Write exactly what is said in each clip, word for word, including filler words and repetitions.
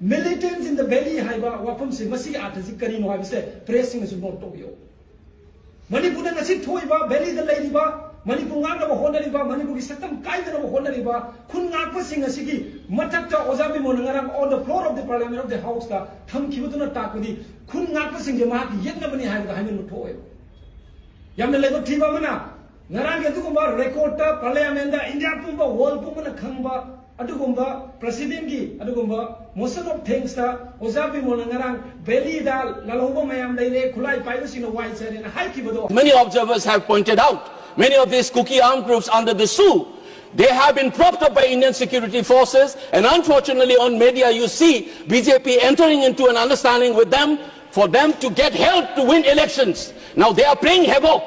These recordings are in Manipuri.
Militants in the valley ꯍꯥꯏꯕ ꯋꯥꯐꯝꯁꯦ, ꯃꯁꯤꯒꯤ ꯑꯥꯔꯊꯁꯤ ꯀꯔꯤꯅꯣ ꯍꯥꯏꯕꯁꯦ ꯄ꯭ꯔꯦꯁꯁꯤꯡꯅꯁꯨ ꯅꯣꯠ ꯇꯧꯕꯤꯌꯨ꯫ ꯃꯅꯤꯄꯨꯔꯗ ꯉꯁꯤ ꯊꯣꯛꯏꯕ, ꯚꯦꯂꯤꯗ ꯂꯩꯔꯤꯕ, ꯃꯅꯤꯄꯨꯔ ꯉꯥꯛꯅꯕ ꯍꯣꯠꯅꯔꯤꯕ, ꯃꯅꯤꯄꯨꯔꯒꯤ ꯁꯛꯇꯝ ꯀꯥꯏꯗꯅꯕ ꯍꯣꯠꯅꯔꯤꯕ ꯈꯨꯟ ꯉꯥꯛꯄꯁꯤꯡ ꯑꯁꯤꯒꯤ ꯃꯊꯛꯇ ꯑꯣꯖꯥ ꯕꯤꯃꯣꯜꯅ ꯉꯔꯥꯡ on the floor of the Parliament of the Houseꯇ ꯊꯝꯈꯤꯕꯗꯨꯅ ꯇꯥꯛꯄꯗꯤ ꯈꯨꯟ ꯉꯥꯛꯄꯁꯤꯡꯁꯦ ꯃꯍꯥꯛꯀꯤ ꯌꯦꯠꯅꯕꯅꯤ ꯍꯥꯏꯕꯗ ꯍꯥꯏꯃꯟꯕ ꯊꯣꯛꯑꯦꯕ꯫ ꯌꯥꯝꯅ ꯂꯥꯏꯕꯛ ꯊꯤꯕ ꯑꯃꯅ, ꯉꯔꯥꯡꯒꯤ ꯑꯗꯨꯒꯨꯝꯕ ꯔꯦꯀꯣꯔꯗꯇ ꯄꯥꯔꯂꯤꯌꯥꯃꯦꯟꯗ ꯏꯟꯗꯤꯌꯥ ꯄꯨꯝꯕ, ꯋꯥꯔꯜ ꯄꯨꯝꯕꯅ ꯈꯪꯕ ꯑꯗꯨꯒꯨꯝꯕ ꯄ꯭ꯔꯁꯤꯗꯦꯟꯒꯤ ꯑꯗꯨꯒꯨꯝꯕ motion of thanksꯇ ꯑꯣꯖꯥ ꯕꯤꯃꯣꯜꯅ ꯉꯔꯥꯡ ꯚꯦꯂꯤꯗ ꯂꯥꯜꯍꯧꯕ ꯃꯌꯥꯝ ꯂꯩꯔꯦ, ꯈꯨꯠꯂꯥꯏ ꯄꯥꯏꯕꯁꯤꯡꯅ ꯋꯥꯏ ꯆꯥꯏꯔꯦꯅ ꯍꯥꯏꯈꯤꯕꯗꯣ, Many observers have pointed out, many of these Kuki armed groups under the SoO, they have been propped up by Indian security forces, and unfortunately on media you see B J P entering into an understanding with them for them to get help to win elections. Now they are playing havoc.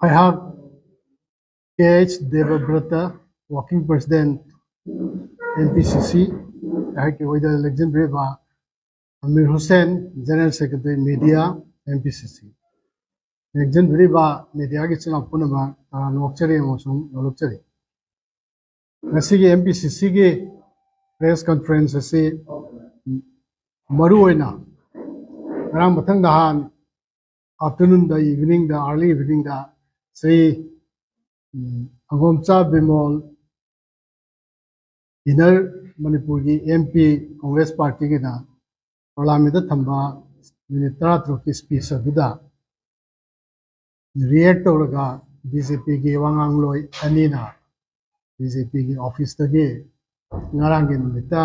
ꯑꯩꯍꯥꯛ K H Debabrata, working president, M P C C. ꯑꯩꯍꯥꯛꯀꯤ ꯑꯣꯏꯗ ꯂꯦꯡꯖꯤꯟꯕꯤꯔꯤꯕ Amir Hussain, general secretary, media, M P C C. ꯂꯦꯡꯖꯤꯟꯕꯤꯔꯤꯕ ꯃꯤꯗꯤꯌꯥꯒꯤ ꯏꯆꯤꯜ ꯏꯅꯥꯎ ꯄꯨꯝꯅꯃꯛ ꯇꯔꯥꯝꯅ ꯑꯣꯛꯆꯔꯤ ꯑꯃꯁꯨꯡ ꯅꯣꯂꯨꯛꯆꯔꯤ꯫ ꯉꯁꯤꯒꯤ ꯑꯦꯝ ꯄꯤ ꯁꯤ ꯁꯤꯒꯤ ꯄ꯭ꯔꯦꯁ ꯀꯟꯐꯔꯦꯟꯁ ꯑꯁꯤ ꯃꯔꯨ ꯑꯣꯏꯅ ꯉꯔꯥꯡ ꯃꯊꯪ ꯅꯍꯥꯟ ꯑꯥꯐꯇꯔꯅꯨꯟꯗ, ꯏꯚꯤꯅꯤꯡꯗ, ꯑꯥꯔꯂꯤ ꯏꯚꯤꯅꯤꯡꯗ ꯁ꯭ꯔꯤ ꯑꯉꯣꯝꯆꯥ ꯕꯤꯃꯣꯜ, ꯏꯟꯅꯔ ꯃꯅꯤꯄꯨꯔꯒꯤ ꯑꯦꯝ ꯄꯤ, ꯀꯣꯡꯒ꯭ꯔꯦꯁ ꯄꯥꯔꯇꯤꯒꯤꯅ ꯄꯥꯔꯂꯤꯌꯥꯃꯦꯟꯗ ꯊꯝꯕ ꯃꯤꯅꯤꯠ ꯇꯔꯥꯇꯔꯨꯛꯀꯤ ꯁ꯭ꯄꯤꯆ ꯑꯗꯨꯗ ꯔꯤꯌꯦꯛ ꯇꯧꯔꯒ ꯕꯤ ꯖꯦ ꯄꯤꯒꯤ ꯋꯥꯉꯥꯡꯂꯣꯏ ꯑꯅꯤꯅ ꯕꯤ ꯖꯦ ꯄꯤꯒꯤ ꯑꯣꯐꯤꯁꯇꯒꯤ ꯉꯔꯥꯡꯒꯤ ꯅꯨꯃꯤꯠꯇ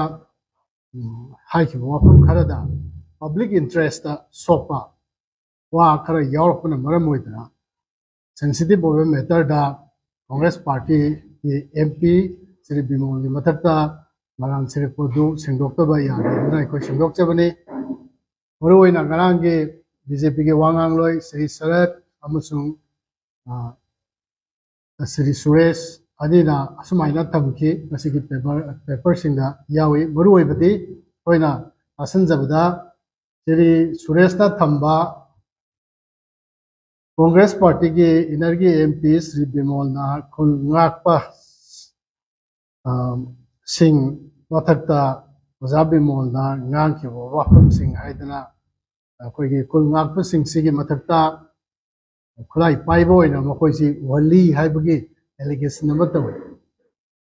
ꯎꯝ, ꯍꯥꯏꯈꯤꯕ ꯋꯥꯐꯝ ꯈꯔꯗ ꯄꯕ꯭ꯂꯤꯛ ꯏꯟꯇꯔꯦꯁꯇ ꯁꯣꯛꯄ ꯋꯥ ꯈꯔ ꯌꯥꯎꯔꯛꯄꯅ ꯃꯔꯝ ꯑꯣꯏꯗꯅ ꯁꯦꯟꯁꯤꯇꯤꯚ ꯑꯣꯏꯕ ꯃꯦꯇꯔꯗ ꯀꯣꯡꯒ꯭ꯔꯦꯁ ꯄꯥꯔꯇꯤꯒꯤ ꯑꯦꯝ ꯄꯤ ꯁ꯭ꯔꯤ ꯕꯤꯃꯣꯜꯒꯤ ꯃꯊꯛꯇ ꯃꯔꯥꯟ ꯁꯤꯔꯛꯄꯗꯨ ꯁꯦꯡꯗꯣꯛꯇꯕ ꯌꯥꯗꯦ ꯍꯥꯏꯗꯨꯅ ꯑꯩꯈꯣꯏ ꯁꯦꯡꯗꯣꯛꯆꯕꯅꯤ꯫ ꯃꯔꯨꯑꯣꯏꯅ ꯉꯔꯥꯡꯒꯤ ꯕꯤ ꯖꯦ ꯄꯤꯒꯤ ꯋꯥ ꯉꯥꯡꯂꯣꯏ ꯁ꯭ꯔꯤ ꯁꯔꯠ ꯑꯃꯁꯨꯡ ꯁ꯭ꯔꯤ ꯁꯨꯔꯦꯁ ꯑꯅꯤꯅ ꯑꯁꯨꯃꯥꯏꯅ ꯊꯝꯈꯤ꯫ ꯃꯁꯤꯒꯤ ꯄꯦꯄꯔ ꯄꯦꯄꯔꯁꯤꯡꯗ ꯌꯥꯎꯏ꯫ ꯃꯔꯨꯑꯣꯏꯕꯗꯤ ꯑꯩꯈꯣꯏꯅ ꯇꯥꯁꯤꯟꯖꯕꯗ ꯁ꯭ꯔꯤ ꯁꯨꯔꯦꯁꯅ ꯊꯝꯕ ꯀꯣꯡꯒ꯭ꯔꯦꯁ ꯄꯥꯔꯇꯤꯒꯤ ꯏꯟꯅꯔꯒꯤ ꯑꯦꯝ ꯄꯤ ꯁ꯭ꯔꯤ ꯕꯤꯃꯣꯜꯅ ꯈꯨꯜ ꯉꯥꯛꯄ, ꯑ, ꯁꯤꯡ ꯃꯊꯛꯇ ꯑꯣꯖꯥ ꯕꯤꯃꯣꯜꯅ ꯉꯥꯡꯈꯤꯕ ꯋꯥꯐꯝꯁꯤꯡ ꯍꯥꯏꯗꯅ ꯑꯩꯈꯣꯏꯒꯤ ꯈꯨꯜ ꯉꯥꯛꯄꯁꯤꯡꯁꯤꯒꯤ ꯃꯊꯛꯇ ꯈꯨꯠꯂꯥꯏ ꯄꯥꯏꯕ ꯑꯣꯏꯅ ꯃꯈꯣꯏꯁꯤ ꯎꯍꯜꯂꯤ ꯍꯥꯏꯕꯒꯤ allegation ꯑꯃ ꯇꯧꯏ꯫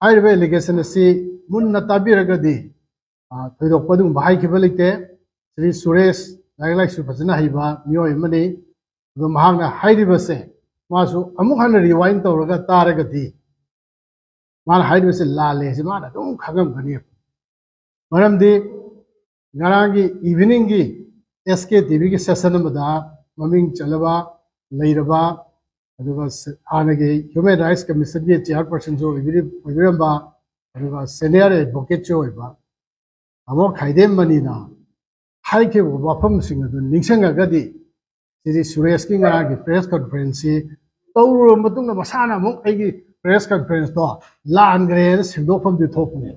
ꯍꯥꯏꯔꯤꯕ allegation ꯑꯁꯤ ꯃꯨꯟꯅ ꯇꯥꯕꯤꯔꯒꯗꯤ, ꯑ, ꯊꯣꯏꯗꯣꯛꯄ ꯑꯗꯨꯒꯨꯝꯕ ꯍꯥꯏꯈꯤꯕ ꯂꯩꯇꯦ꯫ ꯁ꯭ꯔꯤ ꯁꯨꯔꯦꯁ ꯂꯥꯏꯔꯤꯛ ꯂꯥꯏꯁꯨ ꯐꯖꯅ ꯍꯩꯕ ꯃꯤꯑꯣꯏ ꯑꯃꯅꯤ꯫ ꯑꯗꯣ ꯃꯍꯥꯛꯅ ꯍꯥꯏꯔꯤꯕꯁꯦ ꯃꯥꯁꯨ ꯑꯃꯨꯛ ꯍꯟꯅ rewind ꯇꯧꯔꯒ ꯇꯥꯔꯒꯗꯤ ꯃꯥꯅ ꯍꯥꯏꯔꯤꯕꯁꯦ ꯂꯥꯜꯂꯦ ꯍꯥꯏꯁꯦ ꯃꯥꯅ ꯑꯗꯨꯝ ꯈꯪꯉꯝꯒꯅꯤ꯫ ꯃꯔꯝꯗꯤ ꯉꯔꯥꯡꯒꯤ evening ꯒꯤ S K T V ꯒꯤ session ꯑꯃꯗ ꯃꯃꯤꯡ ꯆꯠꯂꯕ ꯂꯩꯔꯕ, ꯑꯗꯨꯒ ꯁ-, ꯍꯥꯟꯅꯒꯤ Human Rights Commission ꯒꯤ chairperson ꯁꯨ ꯑꯣꯏꯕꯤꯔꯤ-, ꯑꯣꯏꯕꯤꯔꯝꯕ, ꯑꯗꯨꯒ senior advocate ꯁꯨ ꯑꯣꯏꯕ ꯑꯃꯣ ꯈꯥꯏꯗꯦꯝ ꯃꯅꯤꯅ ꯍꯥꯏꯈꯤꯕ ꯋꯥꯐꯝꯁꯤꯡ ꯑꯗꯨ ꯅꯤꯡꯁꯤꯡꯉꯒꯗꯤ, ꯁꯤꯗꯤ ꯁꯨꯔꯦꯁꯀꯤ ꯉꯔꯥꯡꯒꯤ press conference ꯁꯤ ꯇꯧꯔꯨꯔꯕ ꯃꯇꯨꯡꯗ ꯃꯁꯥꯅ ꯑꯃꯨꯛ ꯑꯩꯒꯤ press conference ꯇꯣ ꯂꯥꯟꯈ꯭ꯔꯦꯅ ꯁꯦꯡꯗꯣꯛꯐꯝꯗꯤ ꯊꯣꯛꯄꯅꯦ꯫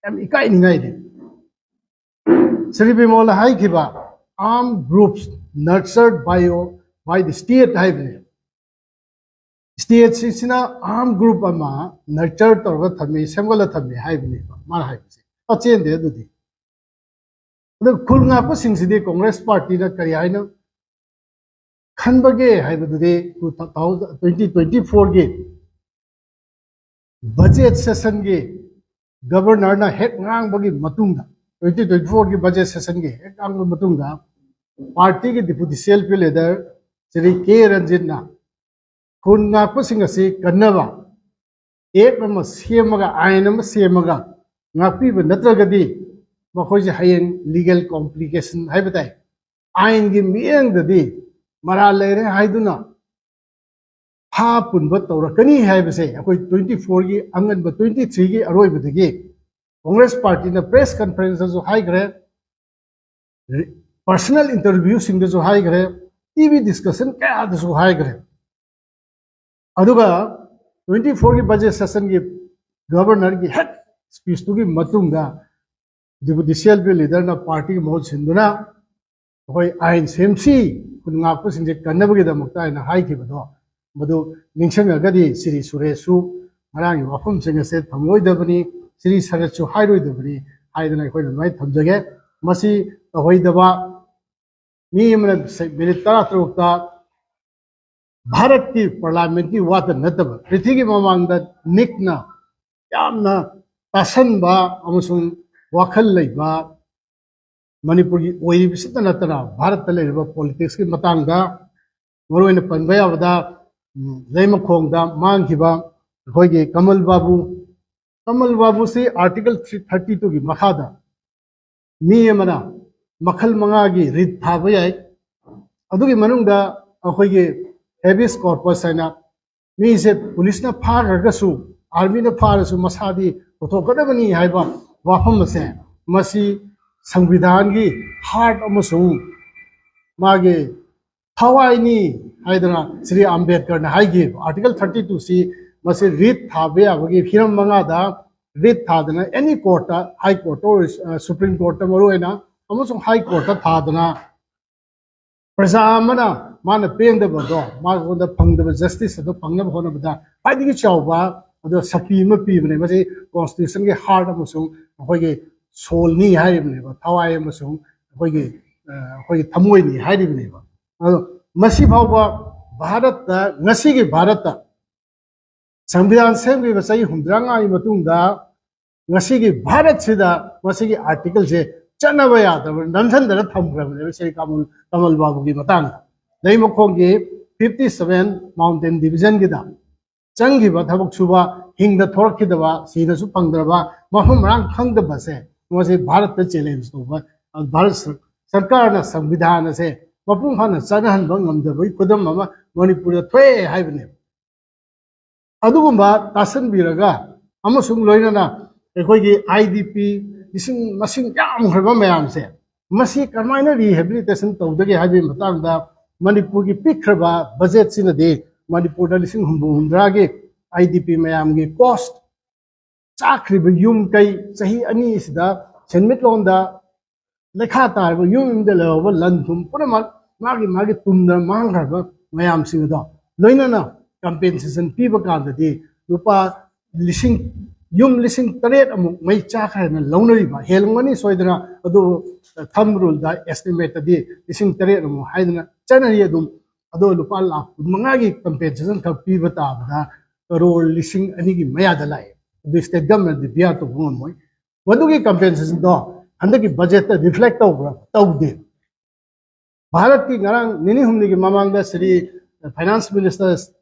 ꯌꯥꯝ ꯏꯀꯥꯏꯅꯤꯡꯉꯥꯏꯅꯤ꯫ ꯁ꯭ꯔꯤ ꯕꯤꯃꯣꯜꯅ ꯍꯥꯏꯈꯤꯕ "armed groups nurtured by, by the state" ꯍꯥꯏꯕꯅꯦ꯫ State ꯁꯤꯡꯁꯤꯅ armed group ꯑꯃ nurture ꯇꯧꯔꯒ ꯊꯝꯃꯤ, ꯁꯦꯝꯒꯠꯂ ꯊꯝꯃꯤ ꯍꯥꯏꯕꯅꯦꯕ ꯃꯥꯅ ꯍꯥꯏꯕꯁꯦ꯫ ꯑꯆꯦꯟꯗꯦ ꯑꯗꯨꯗꯤ꯫ ꯑꯗꯨ ꯈꯨꯜ ꯉꯥꯛꯄꯁꯤꯡꯁꯤꯗꯤ ꯀꯣꯡꯒ꯭ꯔꯦꯁ ꯄꯥꯔꯇꯤꯅ ꯀꯔꯤ ꯍꯥꯏꯅ ꯈꯟꯕꯒꯦ ꯍꯥꯏꯕꯗꯨꯗꯤ two thousand, twenty twenty-four ꯒꯤ budget session ꯒꯤ governor ꯅ ꯍꯦꯛ ꯉꯥꯡꯕꯒꯤ ꯃꯇꯨꯡꯗ, twenty twenty-four ꯒꯤ budget session ꯒꯤ ꯍꯦꯛ ꯉꯥꯡꯕ ꯃꯇꯨꯡꯗ, ꯄꯥꯔꯇꯤꯒꯤ deputy C L P leader Shri ꯀꯦ ꯔꯟꯖꯤꯠꯅ ꯈꯨꯟ ꯉꯥꯛꯄꯁꯤꯡ ꯑꯁꯤ ꯀꯟꯅꯕ act ꯑꯃ ꯁꯦꯝꯃꯒ, ꯑꯥꯏꯟ ꯑꯃ ꯁꯦꯝꯃꯒ ꯉꯥꯛꯄꯤꯕ ꯅꯠꯇ꯭ꯔꯒꯗꯤ ꯃꯈꯣꯏꯁꯦ ꯍꯌꯦꯡ legal complication ꯍꯥꯏꯕ ꯇꯥꯏ, ꯑꯥꯏꯟꯒꯤ ꯃꯤꯠꯌꯦꯡꯗꯗꯤ ꯃꯔꯥꯜ ꯂꯩꯔꯦ ꯍꯥꯏꯗꯨꯅ ꯍꯥ ꯄꯨꯟꯕ ꯇꯧꯔꯛꯀꯅꯤ ꯍꯥꯏꯕꯁꯦ ꯑꯩꯈꯣꯏ twenty-four ꯒꯤ ꯑꯉꯟꯕ twenty-three ꯒꯤ ꯑꯔꯣꯏꯕꯗꯒꯤ ꯀꯣꯡꯒ꯭ꯔꯦꯁ ꯄꯥꯔꯇꯤꯅ press conference ꯇꯁꯨ ꯍꯥꯏꯈ꯭ꯔꯦ, personal interview ꯁꯤꯡꯗꯁꯨ ꯍꯥꯏꯈ꯭ꯔꯦ, T V discussion ꯀꯌꯥꯗꯁꯨ ꯍꯥꯏꯈ꯭ꯔꯦ꯫ ꯑꯗꯨꯒ twenty-four ꯒꯤ budget session ꯒꯤ governor ꯒꯤ ꯍꯦꯛ speech ꯇꯨꯒꯤ ꯃꯇꯨꯡꯗ deputy C L P leader ꯅ ꯄꯥꯔꯇꯤꯒꯤ ꯃꯍꯨꯠ ꯁꯤꯟꯗꯨꯅ ꯑꯩꯈꯣꯏ ꯑꯥꯏꯟ ꯁꯦꯝꯁꯤ, ꯈꯨꯟ ꯉꯥꯛꯄꯁꯤꯡꯁꯦ ꯀꯟꯅꯕꯒꯤꯗꯃꯛꯇ ꯍꯥꯏꯅ ꯍꯥꯏꯈꯤꯕꯗꯣ, ꯃꯗꯨ ꯅꯤꯡꯁꯤꯡꯉꯒꯗꯤ ꯁꯤꯔꯤ ꯁꯨꯔꯦꯁꯁꯨ ꯉꯔꯥꯡꯒꯤ ꯋꯥꯐꯝꯁꯤꯡ ꯑꯁꯦ ꯊꯝꯂꯣꯏꯗꯕꯅꯤ, ꯁꯤꯔꯤ ꯁꯔꯠꯁꯨ ꯍꯥꯏꯔꯣꯏꯗꯕꯅꯤ ꯍꯥꯏꯗꯅ ꯑꯩꯈꯣꯏꯅ ꯑꯗꯨꯃꯥꯏꯅ ꯊꯝꯖꯒꯦ꯫ ꯃꯁꯤ ꯇꯧꯍꯩꯗꯕ, ꯃꯤ ꯑꯃꯅ ꯁꯦ-, ꯃꯤꯅꯤꯠ ꯇꯔꯥꯇꯔꯨꯛꯇ ꯚꯥꯔꯠꯀꯤ ꯄꯥꯔꯂꯤꯌꯥꯃꯦꯟꯠꯀꯤ ꯋꯥꯇ ꯅꯠꯇꯕ, ꯄ꯭ꯔꯤꯊꯤꯕꯤꯒꯤ ꯃꯃꯥꯡꯗ ꯅꯤꯛꯅ ꯌꯥꯝꯅ ꯇꯥꯁꯟꯕ ꯑꯃꯁꯨꯡ ꯋꯥꯈꯜ ꯂꯩꯕ ꯃꯅꯤꯄꯨꯔꯒꯤ ꯑꯣꯏꯔꯤꯕꯁꯤꯇ ꯅꯠꯇꯅ ꯚꯥꯔꯠꯇ ꯂꯩꯔꯤꯕ ꯄꯣꯂꯤꯇꯤꯛꯁꯀꯤ ꯃꯇꯥꯡꯗ ꯃꯔꯨꯑꯣꯏꯅ ꯄꯟꯕ ꯌꯥꯕꯗ, ꯎꯝ, ꯂꯩꯃꯈꯣꯡꯗ ꯃꯥꯡꯈꯤꯕ ꯑꯩꯈꯣꯏꯒꯤ ꯀꯃꯜ ꯕꯥꯕꯨ, ꯀꯃꯜ ꯕꯥꯕꯨꯁꯤ ꯑꯥꯔꯇꯤꯀꯜ ꯊ꯭ꯔꯤ ꯊꯥꯔꯇꯤ ꯇꯨꯒꯤ ꯃꯈꯥꯗ ꯃꯤ ꯑꯃꯅ ꯃꯈꯜ ꯃꯉꯥꯒꯤ ꯔꯤꯠ ꯊꯥꯕ ꯌꯥꯏ꯫ ꯑꯗꯨꯒꯤ ꯃꯅꯨꯡꯗ ꯑꯩꯈꯣꯏꯒꯤ ꯍꯦꯕꯤꯌꯁ ꯀꯣꯔꯄꯁ ꯍꯥꯏꯅ, ꯃꯤꯁꯦ ꯄꯨꯂꯤꯁꯅ ꯐꯥꯈ꯭ꯔꯒꯁꯨ, ꯑꯥꯔꯃꯤꯅ ꯐꯥꯔꯁꯨ ꯃꯁꯥꯗꯤ ꯄꯨꯊꯣꯛꯀꯗꯕꯅꯤ ꯍꯥꯏꯕ ꯋꯥꯐꯝ ꯑꯁꯦ, ꯃꯁꯤ ꯁꯪꯕꯤꯙꯥꯟꯒꯤ ꯍꯥꯔꯠ ꯑꯃꯁꯨꯡ ꯃꯥꯒꯤ ꯊꯋꯥꯏꯅꯤ ꯍꯥꯏꯗꯅ ꯁ꯭ꯔꯤ ꯑꯝꯕꯦꯗꯀꯔꯅ ꯍꯥꯏꯈꯤꯕ ꯑꯥꯔꯇꯤꯀꯜ ꯊꯥꯔꯇꯤ ꯇꯨꯁꯤ, ꯃꯁꯤ ꯔꯤꯠ ꯊꯥꯕ ꯌꯥꯕꯒꯤ ꯍꯤꯔꯝ ꯃꯉꯥꯗ ꯔꯤꯠ ꯊꯥꯗꯅ ꯑꯦꯅꯤ ꯀꯣꯔꯠꯇ, ꯍꯥꯏ ꯀꯣꯔꯠꯇ ꯑꯣꯏꯔꯁꯨ, ꯑ, ꯁꯨꯄ꯭ꯔꯤꯝ ꯀꯣꯔꯠꯇ ꯃꯔꯨꯑꯣꯏꯅ, ꯑꯃꯁꯨꯡ ꯍꯥꯏ ꯀꯣꯔꯠꯇ ꯊꯥꯗꯅ ꯄ꯭ꯔꯖꯥ ꯑꯃꯅ ꯃꯥꯅ ꯄꯦꯟꯗꯕꯗꯣ, ꯃꯉꯣꯟꯗ ꯐꯪꯗꯕ ꯖꯁꯇꯤꯁ ꯑꯗꯨ ꯐꯪꯅꯕ ꯍꯣꯠꯅꯕꯗ ꯈ꯭ꯋꯥꯏꯗꯒꯤ ꯆꯥꯎꯕ ꯑꯗꯣ ꯁꯛꯇꯤ ꯑꯃ ꯄꯤꯕꯅꯦ꯫ ꯃꯁꯤ ꯀꯣꯟꯁꯇꯤꯇ꯭ꯌꯨꯁꯟꯒꯤ ꯍꯥꯔꯠ ꯑꯃꯁꯨꯡ ꯑꯩꯈꯣꯏꯒꯤ ꯁꯣꯜꯅꯤ ꯍꯥꯏꯔꯤꯕꯅꯦꯕ, ꯊꯋꯥꯏ ꯑꯃꯁꯨꯡ ꯑꯩꯈꯣꯏꯒꯤ, ꯑ, ꯑꯩꯈꯣꯏꯒꯤ ꯊꯃꯣꯏꯅꯤ ꯍꯥꯏꯔꯤꯕꯅꯦꯕ꯫ ꯑꯗꯣ ꯃꯁꯤ ꯐꯥꯎꯕ ꯚꯥꯔꯠꯇ, ꯉꯁꯤꯒꯤ ꯚꯥꯔꯠꯇ ꯁꯪꯕꯤꯙꯥꯟ ꯁꯦꯝꯈꯤꯕ ꯆꯍꯤ ꯍꯨꯝꯐꯨꯇꯔꯥꯃꯉꯥꯒꯤ ꯃꯇꯨꯡꯗ ꯉꯁꯤꯒꯤ ꯚꯥꯔꯠꯁꯤꯗ ꯃꯁꯤꯒꯤ ꯑꯥꯔꯇꯤꯀꯜꯁꯦ ꯆꯠꯅꯕ ꯌꯥꯗꯕ ꯅꯝꯁꯤꯟꯗꯅ ꯊꯝꯈ꯭ꯔꯕꯅꯦꯕ ꯁ꯭ꯔꯤ ꯀꯃꯜ, ꯀꯃꯜ ꯕꯥꯕꯨꯒꯤ ꯃꯇꯥꯡꯗ꯫ ꯂꯩꯃꯈꯣꯡꯒꯤ ꯐꯤꯐꯇꯤ ꯁꯚꯦꯟ ꯃꯥꯎꯟꯇꯦꯟ ꯗꯤꯕꯤꯖꯟꯒꯤꯗ ꯆꯪꯈꯤꯕ ꯊꯕꯛ ꯁꯨꯕ, ꯍꯤꯡꯗ ꯊꯣꯛꯂꯛꯈꯤꯗꯕ, ꯁꯤꯗꯁꯨ ꯐꯪꯗ꯭ꯔꯕ, ꯃꯐꯝ ꯃꯔꯥꯡ ꯈꯪꯗꯕꯁꯦ, ꯃꯁꯤ ꯚꯥꯔꯠꯇ ꯆꯦꯂꯦꯟꯖ ꯇꯧꯕ, ꯚꯥꯔꯠ ꯁꯔ-, ꯁꯔꯀꯥꯔꯅ ꯁꯪꯕꯤꯙꯥꯟ ꯑꯁꯦ ꯃꯄꯨꯡ ꯐꯥꯅ ꯆꯠꯅꯍꯟꯕ ꯉꯝꯗꯕꯒꯤ ꯈꯨꯗꯝ ꯑꯃ ꯃꯅꯤꯄꯨꯔꯗ ꯊꯣꯛꯑꯦ ꯍꯥꯏꯕꯅꯦꯕ꯫ ꯑꯗꯨꯒꯨꯝꯕ ꯇꯥꯁꯟꯕꯤꯔꯒ ꯑꯃꯁꯨꯡ ꯂꯣꯏꯅꯅ ꯑꯩꯈꯣꯏꯒꯤ ꯑꯥꯏ ꯗꯤ ꯄꯤ ꯂꯤꯁꯤꯡ ꯃꯁꯤꯡ ꯌꯥꯝꯈ꯭ꯔꯕ ꯃꯌꯥꯝꯁꯦ, ꯃꯁꯤ ꯀꯃꯥꯏꯅ ꯔꯤꯍꯦꯕꯤꯂꯤꯇꯦꯁꯟ ꯇꯧꯗꯒꯦ ꯍꯥꯏꯕꯒꯤ ꯃꯇꯥꯡꯗ ꯃꯅꯤꯄꯨꯔꯒꯤ ꯄꯤꯛꯈ꯭ꯔꯕ ꯕꯖꯦꯠꯁꯤꯅꯗꯤ ꯃꯅꯤꯄꯨꯔꯗ ꯂꯤꯁꯤꯡ ꯍꯨꯝꯐꯨ ꯍꯨꯝꯗ꯭ꯔꯥꯒꯤ ꯑꯥꯏ ꯗꯤ ꯄꯤ ꯃꯌꯥꯝꯒꯤ ꯀꯣꯁ, ꯆꯥꯈ꯭ꯔꯤꯕ ꯌꯨꯝ ꯀꯩ, ꯆꯍꯤ ꯑꯅꯤꯁꯤꯗ ꯁꯦꯟꯃꯤꯠꯂꯣꯟꯗ ꯂꯩꯈꯥ ꯇꯥꯔꯕ ꯌꯨꯝ ꯌꯨꯝꯗ ꯂꯩꯍꯧꯕ ꯂꯟ ꯊꯨꯝ ꯄꯨꯝꯅꯃꯛ ꯃꯥꯒꯤ ꯃꯥꯒꯤ ꯇꯨꯝꯗꯅ ꯃꯥꯡꯈ꯭ꯔꯕ ꯃꯌꯥꯝꯁꯤꯡ ꯑꯗꯣ ꯂꯣꯏꯅꯅ ꯀꯝꯄꯦꯟꯁꯦꯁꯟ ꯄꯤꯕ ꯀꯥꯟꯗꯗꯤ ꯂꯨꯄꯥ ꯂꯤꯁꯤꯡ, ꯌꯨꯝ ꯂꯤꯁꯤꯡ ꯇꯔꯦꯠ ꯑꯃꯨꯛ ꯃꯩ ꯆꯥꯈ꯭ꯔꯦꯅ ꯂꯧꯅꯔꯤꯕ, ꯍꯦꯜꯂꯝꯒꯅꯤ ꯁꯣꯏꯗꯅ, ꯑꯗꯨ ꯊꯝ ꯔꯨꯜꯗ ꯑꯦꯁꯇꯤꯃꯦꯠꯇꯗꯤ ꯂꯤꯁꯤꯡ ꯇꯔꯦꯠ ꯑꯃꯨꯛ ꯍꯥꯏꯗꯅ ꯆꯠꯅꯔꯤ ꯑꯗꯨꯝ꯫ ꯑꯗꯣ ꯂꯨꯄꯥ ꯂꯥꯈ ꯀꯨꯟ ꯃꯉꯥꯒꯤ ꯀꯝꯄꯦꯟꯁꯦꯁꯟ ꯈꯛ ꯄꯤꯕ ꯇꯥꯕꯗ ꯀꯔꯣꯔ ꯂꯤꯁꯤꯡ ꯑꯅꯤꯒꯤ ꯃꯌꯥꯗ ꯂꯥꯛꯑꯦ꯫ ꯑꯗꯨ ꯁ꯭ꯇꯦꯠ ꯒꯚꯔꯟꯃꯦꯟꯠ ꯕꯤꯌꯥꯔ ꯇꯧꯕ ꯉꯝꯃꯣꯏ꯫ ꯃꯗꯨꯒꯤ ꯀꯝꯄꯦꯟꯁꯦꯁꯟꯗꯣ ꯍꯟꯗꯛꯀꯤ ꯕꯖꯦꯠꯇ ꯔꯤꯐ꯭ꯂꯦꯛ ꯇꯧꯕ꯭ꯔꯥ? ꯇꯧꯗꯦ꯫ ꯚꯥꯔꯠꯀꯤ ꯉꯔꯥꯡ ꯅꯤꯅꯤ ꯍꯨꯝꯅꯤꯒꯤ ꯃꯃꯥꯡꯗ ꯁ꯭ꯔꯤ ꯐꯥꯏꯅꯥꯟꯁ ꯃꯤꯅꯤꯁꯇꯔ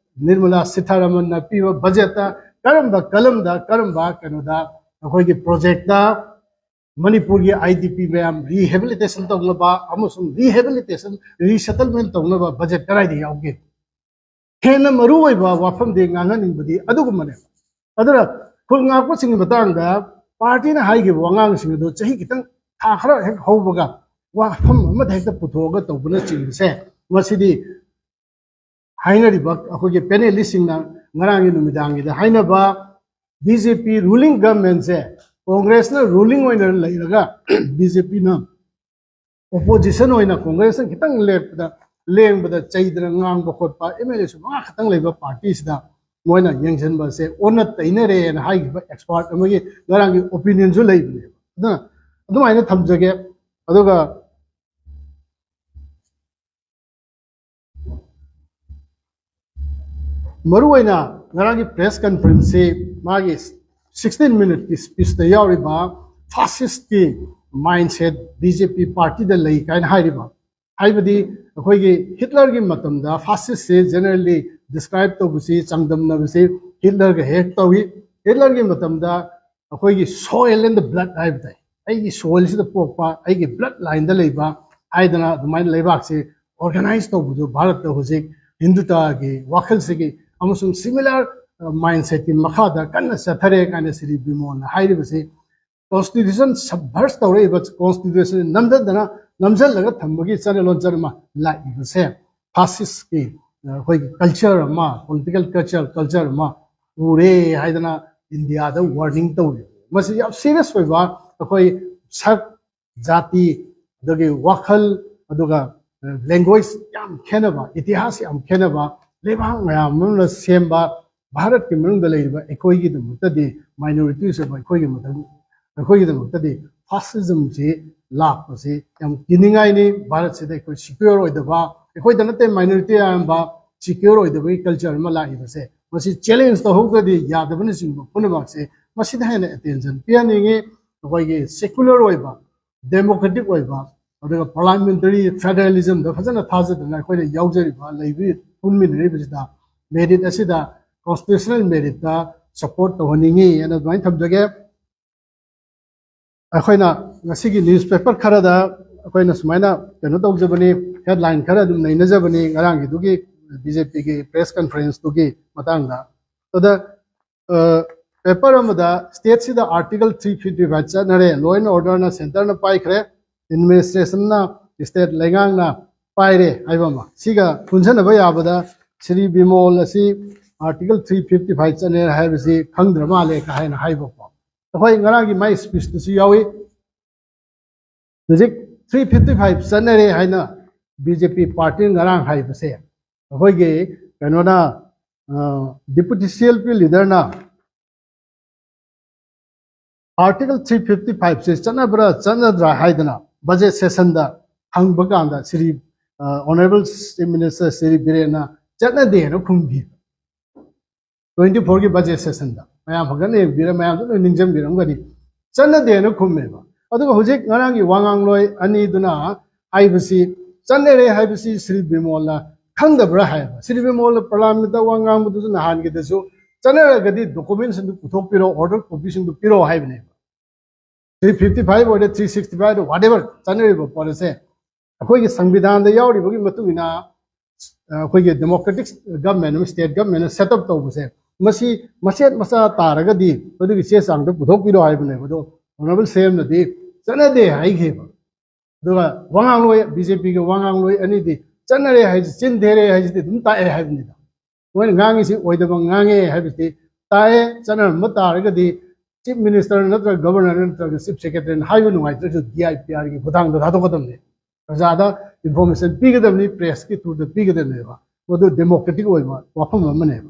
ꯅꯤꯔꯃꯂꯥ ꯁꯤꯊꯥꯔꯥꯃꯟꯅ ꯄꯤꯕ ꯕꯖꯦꯠꯇ ꯀꯔꯝꯕ ꯀꯂꯝꯗ ꯀꯔꯝꯕ ꯀꯩꯅꯣꯗ ꯑꯩꯈꯣꯏꯒꯤ ꯄ꯭ꯔꯣꯖꯦꯛꯇ ꯃꯅꯤꯄꯨꯔꯒꯤ ꯑꯥꯏ ꯗꯤ ꯄꯤ ꯃꯌꯥꯝ ꯔꯤꯍꯦꯕꯤꯂꯤꯇꯦꯁꯟ ꯇꯧꯅꯕ ꯑꯃꯁꯨꯡ ꯔꯤꯍꯦꯕꯤꯂꯤꯇꯦꯁꯟ, ꯔꯤꯁꯦꯇꯜꯃꯦꯟ ꯇꯧꯅꯕ ꯕꯖꯦꯠ ꯀꯗꯥꯏꯗ ꯌꯥꯎꯒꯦ? ꯍꯦꯟꯅ ꯃꯔꯨꯑꯣꯏꯕ ꯋꯥꯐꯝꯗꯤ ꯉꯥꯡꯍꯟꯅꯤꯡꯕꯗꯤ ꯑꯗꯨꯒꯨꯝꯕꯅꯦ꯫ ꯑꯗꯨꯅ ꯈꯨꯜ ꯉꯥꯛꯄꯁꯤꯡꯒꯤ ꯃꯇꯥꯡꯗ ꯄꯥꯔꯇꯤꯅ ꯍꯥꯏꯈꯤꯕ ꯋꯥꯉꯥꯡꯁꯤꯡ ꯑꯗꯨ ꯆꯍꯤ ꯈꯤꯇꯪ, ꯊꯥ ꯈꯔ ꯍꯦꯛ ꯍꯧꯕꯒ ꯋꯥꯐꯝ ꯑꯃꯗ ꯍꯦꯛꯇ ꯄꯨꯊꯣꯛꯑꯒ ꯇꯧꯕꯅꯆꯤꯡꯕꯁꯦ, ꯃꯁꯤꯗꯤ ꯍꯥꯏꯅꯔꯤꯕ ꯑꯩꯈꯣꯏꯒꯤ ꯄꯦꯅꯦꯂꯤꯁꯁꯤꯡꯅ ꯉꯔꯥꯡꯒꯤ ꯅꯨꯃꯤꯗꯥꯡꯒꯤꯗ ꯍꯥꯏꯅꯕ ꯕꯤ ꯖꯦ ꯄꯤ ꯔꯨꯂꯤꯡ ꯒꯚꯔꯟꯃꯦꯟꯠꯁꯦ, ꯀꯣꯡꯒ꯭ꯔꯦꯁꯅ ꯔꯨꯂꯤꯡ ꯑꯣꯏꯅ ꯂꯩꯔꯒ ꯕꯤ ꯖꯦ ꯄꯤꯅ ꯑꯣꯄꯣꯖꯤꯁꯟ ꯑꯣꯏꯅ ꯀꯣꯡꯒ꯭ꯔꯦꯁꯅ ꯈꯤꯇꯪ ꯂꯦꯞꯄꯗ, ꯂꯦꯡꯕꯗ ꯆꯩꯗꯅ ꯉꯥꯡꯕ ꯈꯣꯠꯄ, ꯑꯦꯝ ꯑꯦꯜ ꯑꯦꯁꯨ ꯃꯉꯥ ꯈꯛꯇꯪ ꯂꯩꯕ ꯄꯥꯔꯇꯤꯁꯤꯗ ꯃꯣꯏꯅ ꯌꯦꯡꯁꯤꯟꯕꯁꯦ ꯑꯣꯟꯅ ꯇꯩꯅꯔꯦꯅ ꯍꯥꯏꯈꯤꯕ ꯑꯦꯛꯁꯄꯥꯔꯠ ꯑꯃꯒꯤ ꯉꯔꯥꯡꯒꯤ ꯑꯣꯄꯤꯅꯤꯌꯟꯁꯨ ꯂꯩꯕꯅꯦꯕ꯫ ꯑꯗꯨꯅ ꯑꯗꯨꯃꯥꯏꯅ ꯊꯝꯖꯒꯦ꯫ ꯑꯗꯨꯒ ꯃꯔꯨꯑꯣꯏꯅ ꯉꯔꯥꯡꯒꯤ ꯄ꯭ꯔꯦꯁ ꯀꯟꯐꯔꯦꯟꯁꯁꯤ ꯃꯥꯒꯤ ꯁꯤꯛꯁꯇꯤꯟ ꯃꯤꯅꯤꯠꯀꯤ ꯁ꯭ꯄꯤꯆꯇ ꯌꯥꯎꯔꯤꯕ ꯐꯥꯁꯤꯁꯀꯤ ꯃꯥꯏꯟꯁꯦꯠ ꯕꯤ ꯖꯦ ꯄꯤ ꯄꯥꯔꯇꯤꯗ ꯂꯩ ꯀꯥꯏꯅ ꯍꯥꯏꯔꯤꯕ, ꯍꯥꯏꯕꯗꯤ ꯑꯩꯈꯣꯏꯒꯤ ꯍꯤꯠꯂꯔꯒꯤ ꯃꯇꯝꯗ ꯐꯥꯁꯤꯁꯁꯦ ꯖꯦꯅꯔꯦꯜꯂꯤ ꯗꯤꯁꯀ꯭ꯔꯥꯏꯕ ꯇꯧꯕꯁꯤ, ꯆꯥꯡꯗꯝꯅꯕꯁꯤ ꯍꯤꯠꯂꯔꯒ ꯍꯦꯛ ꯇꯧꯏ꯫ ꯍꯤꯠꯂꯔꯒꯤ ꯃꯇꯝꯗ ꯑꯩꯈꯣꯏꯒꯤ soil and the blood ꯍꯥꯏꯕ ꯇꯥꯏ, ꯑꯩꯒꯤ ꯁꯣꯏꯜꯁꯤꯗ ꯄꯣꯛꯄ, ꯑꯩꯒꯤ ꯕ꯭ꯂꯗ ꯂꯥꯏꯟꯗ ꯂꯩꯕ ꯍꯥꯏꯗꯅ ꯑꯗꯨꯃꯥꯏꯅ ꯂꯩꯕꯥꯛꯁꯤ ꯑꯣꯔꯒꯅꯥꯏꯖ ꯇꯧꯕꯗꯨ ꯚꯥꯔꯠꯇ ꯍꯧꯖꯤꯛ ꯍꯤꯟꯗꯨꯇꯥꯒꯤ ꯋꯥꯈꯜꯁꯤꯒꯤ ꯑꯃꯁꯨꯡ ꯁꯤꯃꯤꯂꯔ ꯃꯥꯏꯟꯁꯦꯠꯀꯤ ꯃꯈꯥꯗ ꯀꯟꯅ ꯆꯠꯊꯔꯦ ꯀꯥꯏꯅ ꯁ꯭ꯔꯤ ꯕꯤꯃꯣꯟꯅ ꯍꯥꯏꯔꯤꯕꯁꯤ, ꯀꯣꯟꯁꯇꯤꯇ꯭ꯌꯨꯁꯟ ꯁꯕꯚꯔꯁ ꯇꯧꯔꯛꯏꯕ, ꯀꯣꯟꯁꯇꯤꯇ꯭ꯌꯨꯁꯟ ꯅꯝꯊꯗꯅ ꯅꯝꯁꯤꯜꯂꯒ ꯊꯝꯕꯒꯤ ꯆꯠꯅ ꯂꯣꯟꯆꯠ ꯑꯃ ꯂꯥꯛꯏꯕꯁꯦ ꯐꯥꯁꯤꯁꯀꯤ ꯑꯩꯈꯣꯏꯒꯤ ꯀꯜꯆꯔ ꯑꯃ, ꯄꯣꯂꯤꯇꯤꯀꯦꯜ ꯀꯜꯆꯔ, ꯀꯜꯆꯔ ꯑꯃ ꯎꯔꯦ ꯍꯥꯏꯗꯅ ꯏꯟꯗꯤꯌꯥꯗ ꯋꯥꯔꯅꯤꯡ ꯇꯧꯔꯤ꯫ ꯃꯁꯤ ꯌꯥꯝ ꯁꯤꯔꯤꯌꯁ ꯑꯣꯏꯕ ꯑꯩꯈꯣꯏ ꯁꯛ ꯖꯥꯇꯤ, ꯑꯗꯨꯒꯤ ꯋꯥꯈꯜ, ꯑꯗꯨꯒ ꯂꯦꯡꯒ꯭ꯋꯦꯖ ꯌꯥꯝ ꯈꯦꯠꯅꯕ, ꯏꯇꯤꯍꯥꯁ ꯌꯥꯝ ꯈꯦꯠꯅꯕ ꯂꯩꯕꯥꯛ ꯃꯌꯥꯝ ꯑꯃꯅ ꯁꯦꯝꯕ ꯚꯥꯔꯠꯀꯤ ꯃꯅꯨꯡꯗ ꯂꯩꯔꯤꯕ ꯑꯩꯈꯣꯏꯒꯤꯗꯃꯛꯇꯗꯤ, ꯃꯥꯏꯅꯣꯔꯤꯇꯤꯁ ꯑꯣꯏꯕ ꯑꯩꯈꯣꯏꯒꯤ ꯃꯇꯝ, ꯑꯩꯈꯣꯏꯒꯤꯗꯃꯛꯇꯗꯤ ꯐꯥꯁꯤꯖꯝꯁꯤ ꯂꯥꯛꯄꯁꯤ ꯌꯥꯝ ꯀꯤꯅꯤꯡꯉꯥꯏꯅꯤ꯫ ꯚꯥꯔꯠꯁꯤꯗ ꯑꯩꯈꯣꯏ ꯁꯤꯀ꯭ꯌꯣꯔ ꯑꯣꯏꯗꯕ, ꯑꯩꯈꯣꯏꯗ ꯅꯠꯇꯦ, ꯃꯥꯏꯅꯣꯔꯤꯇꯤ ꯑꯌꯥꯝꯕ ꯁꯤꯀ꯭ꯌꯣꯔ ꯑꯣꯏꯗꯕꯒꯤ ꯀꯜꯆꯔ ꯑꯃ ꯂꯥꯛꯏꯕꯁꯦ, ꯃꯁꯤ ꯆꯦꯂꯦꯟꯖ ꯇꯧꯍꯧꯗ꯭ꯔꯗꯤ ꯌꯥꯗꯕꯅꯆꯤꯡꯕ ꯄꯨꯝꯅꯃꯛꯁꯦ ꯃꯁꯤꯗ ꯍꯦꯟꯅ ꯑꯦꯇꯦꯟꯁꯟ ꯄꯤꯍꯟꯅꯤꯡꯉꯤ꯫ ꯑꯩꯈꯣꯏꯒꯤ ꯁꯦꯀꯨꯂꯔ ꯑꯣꯏꯕ, ꯗꯦꯃꯣꯀ꯭ꯔꯦꯇꯤꯛ ꯑꯣꯏꯕ, ꯑꯗꯨꯒ ꯄꯥꯔꯂꯥꯃꯦꯟꯇꯔꯤ ꯐꯦꯗꯔꯦꯂꯤꯖꯝꯗ ꯐꯖꯅ ꯊꯥꯖꯗꯨꯅ ꯑꯩꯈꯣꯏꯅ ꯌꯥꯎꯖꯔꯤꯕ, ꯂꯩꯕꯤ-, ꯄꯨꯟꯃꯤꯟꯅꯔꯤꯕꯁꯤꯗ ꯃꯦꯔꯤꯠ ꯑꯁꯤꯗ, ꯀꯣꯟꯁꯇꯤꯇ꯭ꯌꯨꯁꯅꯦꯜ ꯃꯦꯔꯤꯠꯇ ꯁꯄꯣꯔꯠ ꯇꯧꯍꯟꯅꯤꯡꯉꯤ ꯍꯥꯏꯅ ꯑꯗꯨꯃꯥꯏꯅ ꯊꯝꯖꯒꯦ꯫ ꯑꯩꯈꯣꯏꯅ ꯉꯁꯤꯒꯤ ꯅ꯭ꯌꯨꯁꯄꯦꯄꯔ ꯈꯔꯗ ꯑꯩꯈꯣꯏꯅ ꯁꯨꯃꯥꯏꯅ ꯀꯩꯅꯣ ꯇꯧꯖꯕꯅꯤ, ꯍꯦꯗꯂꯥꯏꯟ ꯈꯔ ꯑꯗꯨꯝ ꯅꯩꯅꯖꯕꯅꯤ ꯉꯔꯥꯡꯒꯤꯗꯨꯒꯤ ꯕꯤ ꯖꯦ ꯄꯤꯒꯤ ꯄ꯭ꯔꯦꯁ ꯀꯟꯐꯔꯦꯟꯁꯇꯨꯒꯤ ꯃꯇꯥꯡꯗ꯫ ꯑꯗ, ꯑ, ꯄꯦꯄꯔ ꯑꯃꯗ ꯁ꯭ꯇꯦꯠꯁꯤꯗ ꯑꯥꯔꯇꯤꯀꯜ ꯊ꯭ꯔꯤ ꯐꯤꯐꯇꯤ ꯐꯥꯏꯚ ꯆꯠꯅꯔꯦ, ꯂꯣ ꯑꯦꯟ ꯑꯣꯔꯗꯔꯅ ꯁꯦꯟꯇꯔꯅ ꯄꯥꯏꯈ꯭ꯔꯦ, ꯑꯦꯗꯃꯤꯅꯤꯁꯇ꯭ꯔꯦꯁꯟꯅ, ꯁ꯭ꯇꯦꯠ ꯂꯩꯉꯥꯛꯅ ꯄꯥꯏꯔꯦ ꯍꯥꯏꯕ ꯑꯃ꯫ ꯁꯤꯒ ꯄꯨꯟꯁꯤꯟꯅꯕ ꯌꯥꯕꯗ ꯁ꯭ꯔꯤ ꯕꯤꯃꯣꯜ ꯑꯁꯤ ꯑꯥꯔꯇꯤꯀꯜ ꯊ꯭ꯔꯤ ꯐꯤꯐꯇꯤ ꯐꯥꯏꯚ ꯆꯠꯅꯔꯦ ꯍꯥꯏꯕꯁꯤ ꯈꯪꯗ꯭ꯔ ꯃꯥꯜꯂꯦ ꯀ ꯍꯥꯏꯅ ꯍꯥꯏꯕꯀꯣ꯫ ꯑꯩꯈꯣꯏ ꯉꯔꯥꯡꯒꯤ ꯃꯥꯏ ꯁ꯭ꯄꯤꯁꯇꯁꯨ ꯌꯥꯎꯏ꯫ ꯍꯧꯖꯤꯛ ꯊ꯭ꯔꯤ ꯐꯤꯐꯇꯤ ꯐꯥꯏꯚ ꯆꯠꯅꯔꯦ ꯍꯥꯏꯅ ꯕꯤ ꯖꯦ ꯄꯤ ꯄꯥꯔꯇꯤꯅ ꯉꯔꯥꯡ ꯍꯥꯏꯕꯁꯦ, ꯑꯩꯈꯣꯏꯒꯤ ꯀꯩꯅꯣꯅ, ꯑ, ꯗꯤꯄꯨꯇꯤ ꯁꯤ ꯑꯦꯜ ꯄꯤ ꯂꯤꯗꯔꯅ ꯑꯥꯔꯇꯤꯀꯜ ꯊ꯭ꯔꯤ ꯐꯤꯐꯇꯤ ꯐꯥꯏꯚꯁꯦ ꯆꯠꯅꯕ꯭ꯔꯥ ꯆꯠꯅꯗ꯭ꯔꯥ ꯍꯥꯏꯗꯅ ꯕꯖꯦꯠ ꯁꯦꯁꯟꯗ ꯍꯪꯕ ꯀꯥꯟꯗ ꯁ꯭ꯔꯤ, ꯑ, ꯑꯣꯅꯔꯦꯕꯜ ꯆꯤꯐ ꯃꯤꯅꯤꯁꯇꯔ ꯁ꯭ꯔꯤ ꯕꯤꯔꯦꯟꯅ ꯆꯠꯅꯗꯦꯅ ꯈꯨꯝꯈꯤ꯫ ꯇ꯭ꯋꯦꯟꯇꯤ ꯐꯣꯔꯒꯤ ꯕꯖꯦꯠ ꯁꯦꯁꯟꯗ ꯃꯌꯥꯝ ꯐꯖꯅ ꯌꯦꯡꯕꯤꯔ, ꯃꯌꯥꯝꯁꯨ ꯂꯣꯏ ꯅꯤꯡꯁꯤꯡꯕꯤꯔꯝꯒꯅꯤ, ꯆꯠꯅꯗꯦꯅ ꯈꯨꯝꯃꯦꯕ꯫ ꯑꯗꯨꯒ ꯍꯧꯖꯤꯛ ꯉꯔꯥꯡꯒꯤ ꯋꯥꯉꯥꯡꯂꯣꯏ ꯑꯅꯤꯗꯨꯅ ꯍꯥꯏꯕꯁꯤ, ꯆꯠꯅꯔꯦ ꯍꯥꯏꯕꯁꯤ ꯁ꯭ꯔꯤ ꯕꯤꯃꯣꯜꯅ ꯈꯪꯗꯕ꯭ꯔꯥ ꯍꯥꯏꯕ꯫ ꯁ꯭ꯔꯤ ꯕꯤꯃꯣꯜꯅ ꯄꯥꯔꯂꯥꯃꯦꯟꯇ ꯋꯥ ꯉꯥꯡꯕꯗꯨꯁꯨ ꯅꯍꯥꯟꯒꯤꯗꯁꯨ, "ꯆꯠꯅꯔꯒꯗꯤ ꯗꯣꯀꯨꯃꯦꯟꯁꯤꯡꯗꯨ ꯄꯨꯊꯣꯛꯄꯤꯔꯣ, ꯑꯣꯔꯗꯔ ꯀꯣꯄꯤꯁꯤꯡꯗꯨ ꯄꯤꯔꯣ" ꯍꯥꯏꯕꯅꯦꯕ꯫ ꯊ꯭ꯔꯤ ꯐꯤꯐꯇꯤ ꯐꯥꯏꯚ ꯑꯣꯏꯔꯦ, ꯊ꯭ꯔꯤ ꯁꯤꯛꯁꯇꯤ ꯐꯥꯏꯚ ꯑꯣꯏꯔꯦ, whatever, ꯆꯠꯅꯔꯤꯕ ꯄꯣꯠ ꯑꯁꯦ ꯑꯩꯈꯣꯏꯒꯤ ꯁꯪꯕꯤꯙꯥꯟꯗ ꯌꯥꯎꯔꯤꯕꯒꯤ ꯃꯇꯨꯡ ꯏꯟꯅ, ꯑ, ꯑꯩꯈꯣꯏꯒꯤ ꯗꯦꯃꯣꯀ꯭ꯔꯦꯇꯤꯛ ꯒꯚꯔꯟꯃꯦꯟ ꯑꯃ, ꯁ꯭ꯇꯦꯠ ꯒꯚꯔꯟꯃꯦꯟ ꯑꯃ ꯁꯦꯠ ꯑꯞ ꯇꯧꯕꯁꯦ, ꯃꯁꯤ ꯃꯆꯦꯠ ꯃꯆꯥ ꯇꯥꯔꯒꯗꯤ ꯃꯗꯨꯒꯤ ꯆꯦ ꯆꯥꯡꯗꯣ ꯄꯨꯊꯣꯛꯄꯤꯔꯣ ꯍꯥꯏꯕꯅꯦꯕ꯫ ꯑꯗꯣ ꯑꯣꯅꯔꯦꯕꯜ ꯁꯤ ꯑꯦꯝꯅꯗꯤ ꯆꯠꯅꯗꯦ ꯍꯥꯏꯈꯤꯕ꯫ ꯑꯗꯨꯒ ꯋꯥꯉꯥꯡꯂꯣꯏ, ꯕꯤ ꯖꯦ ꯄꯤꯒꯤ ꯋꯥꯉꯥꯡꯂꯣꯏ ꯑꯅꯤꯗꯤ ꯆꯠꯅꯔꯦ ꯍꯥꯏꯁꯤ, ꯆꯤꯟ ꯊꯦꯔꯦ ꯍꯥꯏꯁꯤꯗꯤ ꯑꯗꯨꯝ ꯇꯥꯛꯑꯦ ꯍꯥꯏꯕꯅꯤꯗ꯫ ꯃꯣꯏꯅ ꯉꯥꯡꯉꯤꯁꯤ ꯑꯣꯏꯗꯕ ꯉꯥꯡꯉꯦ ꯍꯥꯏꯕꯁꯤꯗꯤ ꯇꯥꯛꯑꯦ꯫ ꯆꯠꯅꯔꯝꯕ ꯇꯥꯔꯒꯗꯤ ꯆꯤꯐ ꯃꯤꯅꯤꯁꯇꯔ ꯅꯠꯇ꯭ꯔꯒ ꯒꯕꯔꯅꯔ ꯅꯠꯇ꯭ꯔꯒ ꯆꯤꯐ ꯁꯦꯀ꯭ꯔꯦꯇꯔꯤꯅ ꯍꯥꯏꯕ ꯅꯨꯡꯉꯥꯏꯇ꯭ꯔꯁꯨ ꯗꯤ ꯑꯥꯏ ꯄꯤ ꯑꯥꯔꯒꯤ ꯈꯨꯊꯥꯡꯗ ꯊꯥꯗꯣꯛꯀꯗꯕꯅꯤ꯫ ꯄ꯭ꯔꯖꯥꯗ ꯏꯟꯐꯣꯔꯃꯦꯁꯟ ꯄꯤꯒꯗꯕꯅꯤ, ꯄ꯭ꯔꯦꯁꯀꯤ ꯊ꯭ꯔꯨꯗ ꯄꯤꯒꯗꯕꯅꯦꯕ꯫ ꯃꯗꯨ ꯗꯦꯃꯣꯀ꯭ꯔꯦꯇꯤꯛ ꯑꯣꯏꯕ ꯋꯥꯐꯝ ꯑꯃꯅꯦꯕ꯫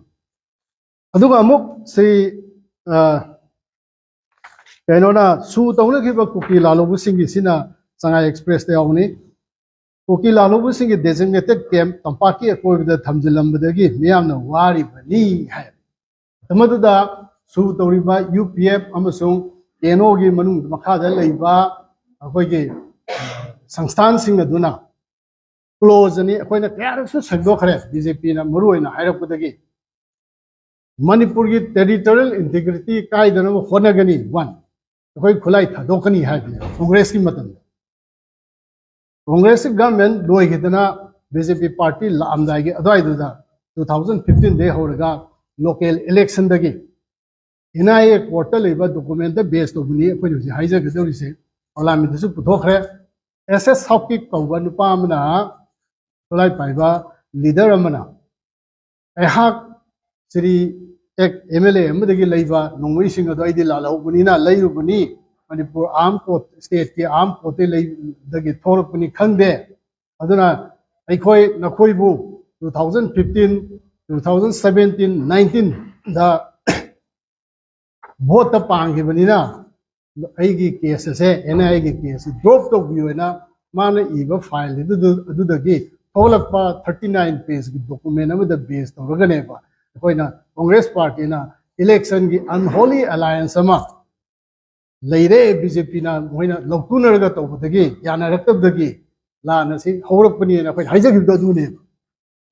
ꯑꯗꯨꯒ ꯑꯃꯨꯛ ꯁꯤ, ꯑ, ꯀꯩꯅꯣꯅ ꯁꯨ ꯇꯧꯅꯈꯤꯕ ꯀꯨꯀꯤ ꯂꯥꯜꯍꯧꯕꯁꯤꯡꯒꯤꯁꯤꯅ ꯁꯉꯥꯏ ꯑꯦꯛꯁꯄ꯭ꯔꯦꯁꯇ ꯌꯥꯎꯕꯅꯤ꯫ ꯀꯨꯀꯤ ꯂꯥꯜꯍꯧꯕꯁꯤꯡꯒꯤ ꯗꯦꯖꯤꯒꯅꯦꯇꯦꯗ ꯀꯦꯝꯞ ꯇꯝꯄꯥꯛꯀꯤ ꯑꯀꯣꯏꯕꯗ ꯊꯝꯖꯤꯜꯂꯝꯕꯗꯒꯤ ꯃꯤꯌꯥꯝꯅ ꯋꯥꯔꯤꯕꯅꯤ ꯍꯥꯏ꯫ ꯃꯗꯨꯗ ꯁꯨ ꯇꯧꯔꯤꯕ ꯌꯨ ꯄꯤ ꯑꯦꯐ ꯑꯃꯁꯨꯡ ꯑꯦꯟ ꯑꯣꯒꯤ ꯃꯅꯨꯡ ꯃꯈꯥꯗ ꯂꯩꯕ ꯑꯩꯈꯣꯏꯒꯤ, ꯑ, ꯁꯪꯁꯊꯥꯟꯁꯤꯡ ꯑꯗꯨꯅ ꯀ꯭ꯂꯣꯖ ꯑꯅꯤ ꯑꯩꯈꯣꯏꯅ ꯀꯌꯥꯔꯛꯁꯨ ꯁꯦꯡꯗꯣꯛꯈ꯭ꯔꯦ, ꯕꯤ ꯖꯦ ꯄꯤꯅ ꯃꯔꯨꯑꯣꯏꯅ ꯍꯥꯏꯔꯛꯄꯗꯒꯤ꯫ ꯃꯅꯤꯄꯨꯔꯒꯤ ꯇꯦꯔꯤꯇꯣꯔꯤꯌꯦꯜ ꯏꯟꯇꯤꯒ꯭ꯔꯤꯇꯤ ꯀꯥꯏꯗꯅꯕ ꯍꯣꯠꯅꯒꯅꯤ, ꯋꯥꯟ, ꯑꯩꯈꯣꯏ ꯈꯨꯠꯂꯥꯏ ꯊꯥꯗꯣꯛꯀꯅꯤ ꯍꯥꯏꯕꯅꯦꯕ ꯀꯣꯡꯒ꯭ꯔꯦꯁꯀꯤ ꯃꯇꯝꯗ꯫ ꯀꯣꯡꯒ꯭ꯔꯦꯁꯀꯤ ꯒꯚꯔꯟꯃꯦꯟ ꯂꯣꯏꯈꯤꯗꯅ ꯕꯤ ꯖꯦ ꯄꯤ ꯄꯥꯔꯇꯤ ꯂꯥꯛꯑꯝꯗꯥꯏꯒꯤ ꯑꯗꯨꯋꯥꯏꯗꯨꯗ, ꯇꯨ ꯊꯥꯎꯖꯟ ꯐꯤꯐꯇꯤꯟꯗꯒꯤ ꯍꯧꯔꯒ ꯂꯣꯀꯦꯜ ꯏꯂꯦꯛꯁꯟꯗꯒꯤ ꯑꯦꯟ ꯑꯥꯏ ꯑꯦ ꯀꯣꯔꯠꯇ ꯂꯩꯕ ꯗꯣꯀꯨꯃꯦꯟꯇ ꯕꯦꯁ ꯇꯧꯕꯅꯤ ꯑꯩꯈꯣꯏꯅ ꯍꯧꯖꯤꯛ ꯍꯥꯏꯖꯒꯗꯧꯔꯤꯁꯦ꯫ ꯄꯥꯔꯂꯥꯃꯦꯟꯗꯁꯨ ꯄꯨꯊꯣꯛꯈ꯭ꯔꯦ꯫ ꯑꯦꯁ ꯑꯦꯁ ꯁꯥꯎꯀꯤꯞ ꯀꯧꯕ ꯅꯨꯄꯥ ꯑꯃꯅ, ꯈꯨꯠꯂꯥꯏ ꯄꯥꯏꯕ ꯂꯤꯗꯔ ꯑꯃꯅ, ꯑꯩꯍꯥꯛ ꯁ꯭ꯔꯤ ꯑꯦꯛ ꯑꯦꯝ ꯑꯦꯜ ꯑꯦ ꯑꯃꯗꯒꯤ ꯂꯩꯕ ꯅꯣꯡꯃꯩꯁꯤꯡ ꯑꯗꯨ ꯑꯩꯗꯤ ꯂꯥꯜꯍꯧꯕꯅꯤꯅ ꯂꯩꯔꯨꯕꯅꯤ, ꯃꯅꯤꯄꯨꯔ ꯑꯥꯔꯝ ꯀꯣꯔꯠ, ꯁ꯭ꯇꯦꯠꯀꯤ ꯑꯥꯔꯝ ꯀꯣꯔꯠꯇꯒꯤ ꯂꯩꯗꯒꯤ ꯊꯣꯛꯂꯛꯄꯅꯤ ꯈꯪꯗꯦ꯫ ꯑꯗꯨꯅ ꯑꯩꯈꯣꯏ ꯅꯈꯣꯏꯕꯨ two thousand fifteen, two thousand seventeen, ꯅꯥꯏꯟꯇꯤꯟꯗ ꯚꯣꯠꯇ ꯄꯥꯡꯈꯤꯕꯅꯤꯅ ꯑꯩꯒꯤ ꯀꯦꯁ ꯑꯁꯦ, ꯑꯦꯟ ꯑꯥꯏ ꯑꯦꯒꯤ ꯀꯦꯁ ꯑꯁꯤ ꯗ꯭ꯔꯣꯞ ꯇꯧꯕꯤꯌꯨ ꯍꯥꯏꯅ ꯃꯥꯅ ꯏꯕ ꯐꯥꯏꯜ ꯑꯗꯨꯗ, ꯑꯗꯨꯗꯒꯤ ꯊꯣꯛꯂꯛꯄ ꯊꯥꯔꯇꯤ ꯅꯥꯏꯟ ꯄꯦꯖꯀꯤ ꯗꯣꯀꯨꯃꯦꯟ ꯑꯃꯗ ꯕꯦꯁ ꯇꯧꯔꯒꯅꯦꯕ ꯑꯩꯈꯣꯏꯅ ꯀꯣꯡꯒ꯭ꯔꯦꯁ ꯄꯥꯔꯇꯤꯅ ꯏꯂꯦꯛꯁꯟꯒꯤ ꯑꯟꯍꯣꯂꯤ ꯑꯦꯂꯥꯌꯟꯁ ꯑꯃ ꯂꯩꯔꯦ, ꯕꯤ ꯖꯦ ꯄꯤꯅ ꯃꯣꯏꯅ ꯂꯧꯇꯨꯅꯔꯒ ꯇꯧꯕꯗꯒꯤ, ꯌꯥꯅꯔꯛꯇꯕꯗꯒꯤ ꯂꯥꯟ ꯑꯁꯤ ꯍꯧꯔꯛꯄꯅꯦꯅ ꯑꯩꯈꯣꯏꯅ ꯍꯥꯏꯖꯈꯤꯕꯗꯣ ꯑꯗꯨꯅꯦꯕ꯫